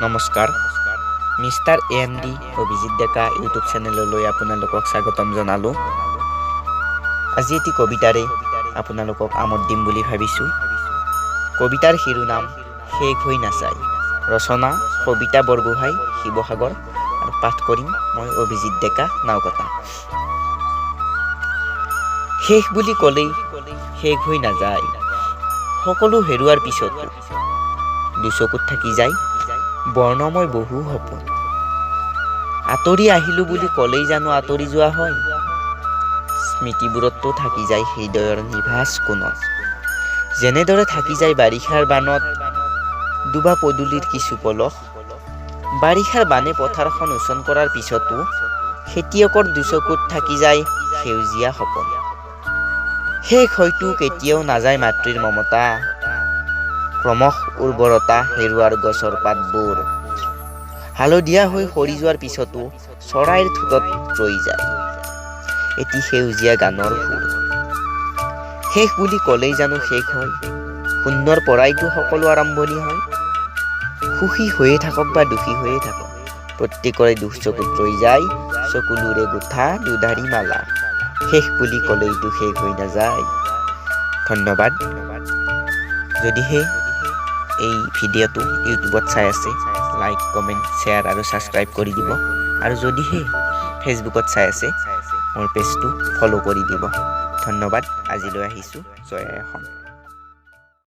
নমস্কাৰ, মিষ্টাৰ এ.এম.ডি. অভিজিত ডেকা ইউটিউব চেনেললৈ আপোনালোকক স্বাগতম জনালোঁ। আজি এটি কবিতাৰে আপোনালোকক আমোদ দিম বুলি ভাবিছোঁ। কবিতাৰ শিৰোনাম "শেষ হৈ নাযায়"। ৰচনা সবিতা বৰগোহাঁই, শিৱসাগৰ। আৰু পাঠ কৰিম মই, অভিজিত ডেকা, নাওকটা। শেষ বুলি ক'লেই শেষ হৈ নাযায়। সকলো হেৰুৱাৰ পিছতো দুচকুত থাকি যায় বৰ্ণময় বহু সপোন। আঁতৰি আহিলোঁ বুলি ক'লেই জানো আঁতৰি যোৱা হয়? স্মৃতিবোৰতো থাকি যায় হৃদয়ৰ নিভাঁজ কোণত, যেনেদৰে থাকি যায় বাৰিষাৰ বানত ডুবা পদূলিৰ কিছু পলস। বাৰিষাৰ বানে পথাৰখন উছন কৰাৰ পিছতো খেতিয়কৰ দুচকুত থাকি যায় সেউজীয়া সপোন। শেষ হয়তো কেতিয়াও নাযায় মাতৃৰ মমতা। ক্ৰমশ উৰ্বৰতা হেৰুৱাৰ গছৰ পাতবোৰ হালধীয়া হৈ সৰি যোৱাৰ পিছতো চৰাইৰ ঠোঁটত ৰৈ যায় এটি সেউজীয়া গানৰ সুৰ। শেষ বুলি ক'লেই জানো শেষ হয়? শূন্যৰ পৰাইতো সকলো আৰম্ভণি হয়। সুখী হৈয়ে থাকক বা দুখী হৈয়ে থাকক, প্ৰত্যেকৰে দুচকুত ৰৈ যায় চকুলোৰে গোঠা দুধাৰি মালা। শেষ বুলি ক'লেইতো শেষ হৈ নাযায়। ধন্যবাদ। যদিহে এই ভিডিঅ'টো ইউটিউবত চাই আছে, লাইক, কমেণ্ট, শ্বেয়াৰ আৰু ছাবস্ক্ৰাইব কৰি দিব। আৰু যদিহে ফেচবুকত চাই আছে, মোৰ পেজটো ফ'ল' কৰি দিব। ধন্যবাদ। আজিলৈ আহিছোঁ। জয় আই অসম।